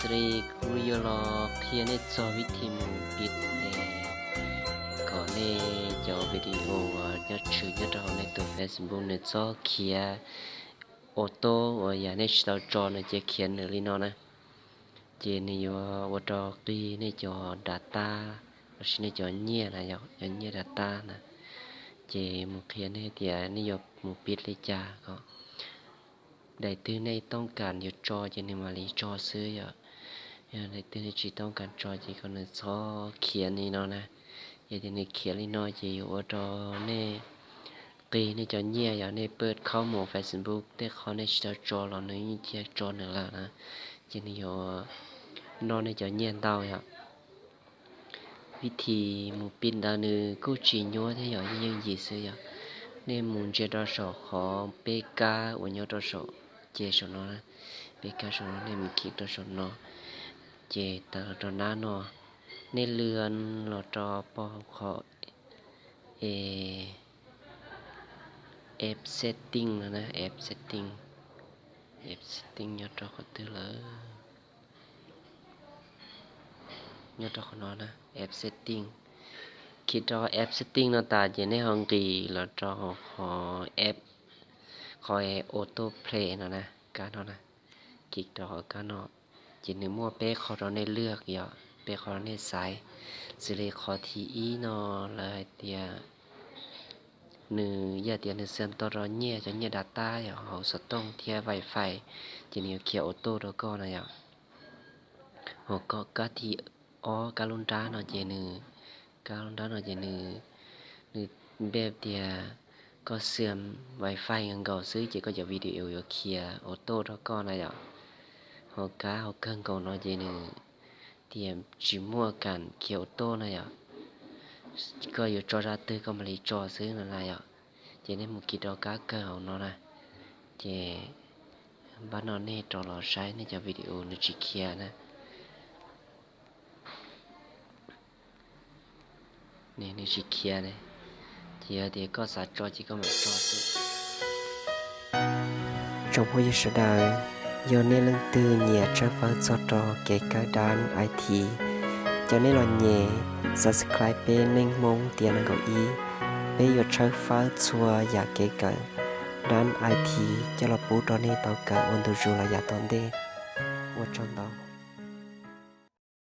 Li kuv yuav los qhia nej txog vib thi mus pib kom nej cov video uas nyob tshwm nyob rau hauv nej tus Facebook nws txhob khiav auto uas yam nej tsis tau tso no ces khiav nws li no na. Ces nws yuav ua rau qig nej cov data lossis nej cov nyiaj na, yog cov nyiaj data na. Ces mus qhia nej tias nej yuav mus pib li cas os. Daim twg nej tooj kam yuav tso ces nws mam li tso xwb yom. Yog daim twg nej tsis tooj kam tso ces kom nws txhob khiav li no na. Yog tias nws khiav li no ces yuav ua rau nej qig nej cov nyiaj, yog nej pab khaub mus Facebook tej qhov nej tsis tau tso los nws yeej cia tso nws lawm na. Ces nws yuav noj nej cov nyiaj ntau yom. Vib thi mus pib ntawd nws kuj tsis nyuaj thiab yom, yeej yooj yim xwb yom. Nej mus ntsia rau saum qhov peb kab uas nyob rau saum, ces saum no, peb kab saum no nej mus khij rau saum no, ces tawm los rau nab no, nej lwm los rau pog qhov app setting no na, app setting, app setting nyob rau qhov twg lawm? Nyob rau qhov no na, app setting. Khij rau app setting no tas ces nej ho nqis los rau hauv qhov app, qhov auto play no na, kab no na. Khij rau qhov kab no, ces nws muaj peb qhov rau nej lwm yom, peb qhov rau nej xaiv. Xws li qhov thib ib no lawv hais tias nws yog tias nws xam tau rau nyiaj, cov nyiaj data yom, hauv xov tooj thiab wifi, ces nws yuav khiav auto rau koj na yom. Ho koj kab thib ob, kab lub nrab no ces nws, kab lub nrab no ces nws, nws npe tias koj xam wifi nkaus nkaus xwb ces koj cov video yuav khiav auto rau koj na yom. Ho kab hauv kawg nkaus no ces nws tias tsis muaj kam khiav auto na yom. Koj yuav tso zaj twg koj mam li tso xwb no na yom. Ces nej mus khij rau kab kawg hauv no na. Ces npaj no nej rov los saib nej cov video nws tsis khiav na. Nws tsis khiav ne, ces yog tias koj xav tso ces koj mam tso xwb. Tsoom phooj ywg sawv daws, yog nej leej twg nyiam tshawb fawb txog rau kev kawm dab I T, ces nej los nyem subscribe peb Neej Hmoob tiav nees nkaum ib. Peb yuav tshawb fawb txhua yam kev kawm dab I T coj los pub rau nej tau kawm ua ntu zus los yav tom ntej. Ua tsaug ntau.